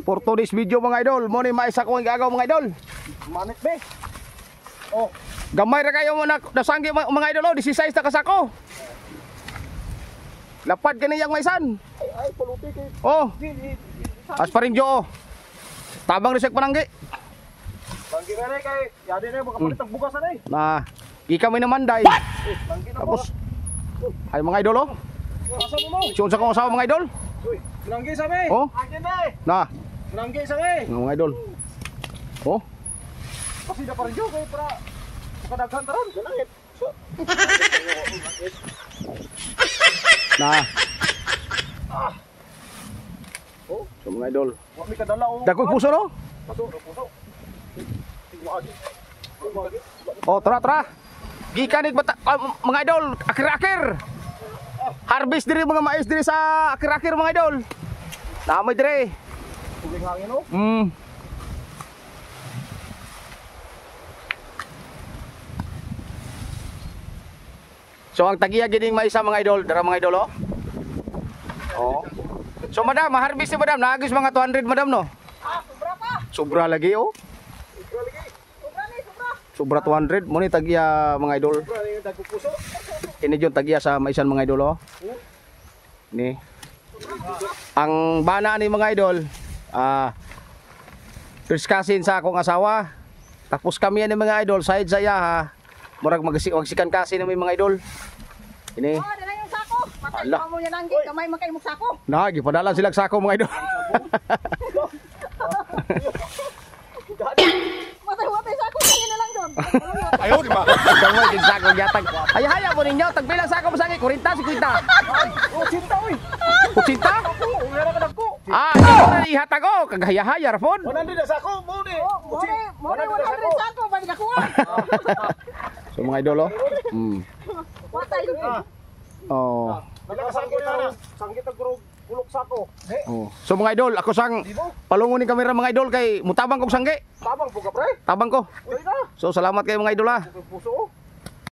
For today's video, mga idol, mo ni mais ako ang gagaw, mga idol. Manit be. Oh, Gamay ra kayo mo na nasanggi mga idol oh, 16 na kasako. Lapad kani yang maisan. Ay ay puluti kay. Oh. As pa rin jo. Oh. Tabang rin siya pananggi. Banggi na kay yadi na makapalit ang bugas na eh. Na, gikan may naman day. Banggi na. Tapos ay mga idol oh. Asa mo mo? Siyon sa kong asawa, mga idol. Uy, nanggi sa me. Oh. Akin na eh. Na, Nanggi sa me. mga idol. Oh, Kasi na pa rin kay para makadaghan taron. Ganangit. Na. Ah. Oh, so mga idol. Wa mi kadala og Dakoy puso no? Puso, puso. Tigwaagi. Tigwaagi. Oh, tara tara. Gikan ni bata, mga idol, akir-akir. Harvest diri mga mais diri sa akir-akir, mga idol. Namoy diri. Tubig hangin oh. So ang tagiya gining mais sa mga idol, dara mga idol oh. Oh. So madam, ma-harvest ni madam, naagis mga 200 madam no. Ah, sobra pa. Sobra lagi oh. Sobra ni, sobra. Sobra 200 mo ni tagiya, mga idol. Sobra ni dagko puso. Ini yung tagiya sa maisan, mga idol oh. Ni. Ang bana ni mga idol, first cousin sa akong asawa. Tapos kami ni mga idol, side sa iya ha. Murag magsikan kasi na may mga idol. Ini. Oh, dala yung sako. Matay Ala. pa mo yan anggi, kamay man kay mo sako. Na, gipadala sila sako, mga idol. Matay watay sako, kanya na lang doon. Ayaw di ba? Gamay din sako gyatag. Ay haya mo ninyo, tagpila sako mo sagi, 40 50. Oh, cinta oy. 80? Oh, wala ka dagko. Ah, ikaw na ihatag oh, kagahaya-haya ra pod. 100 na sako mo ni. Oh, mo ni, mo ni 100 sako ba nakuha? So mga idol oh. Watay. Oh. Nakasangkot na. Sanggit ang gurog bulok sako. Eh, Oh. So mga idol, ako sang palungon ni kamera, mga idol, kay mutabang kog sangge. Tabang po ka pre. Tabang ko. Uy na. So salamat kayo, mga idol ha. Puso oh.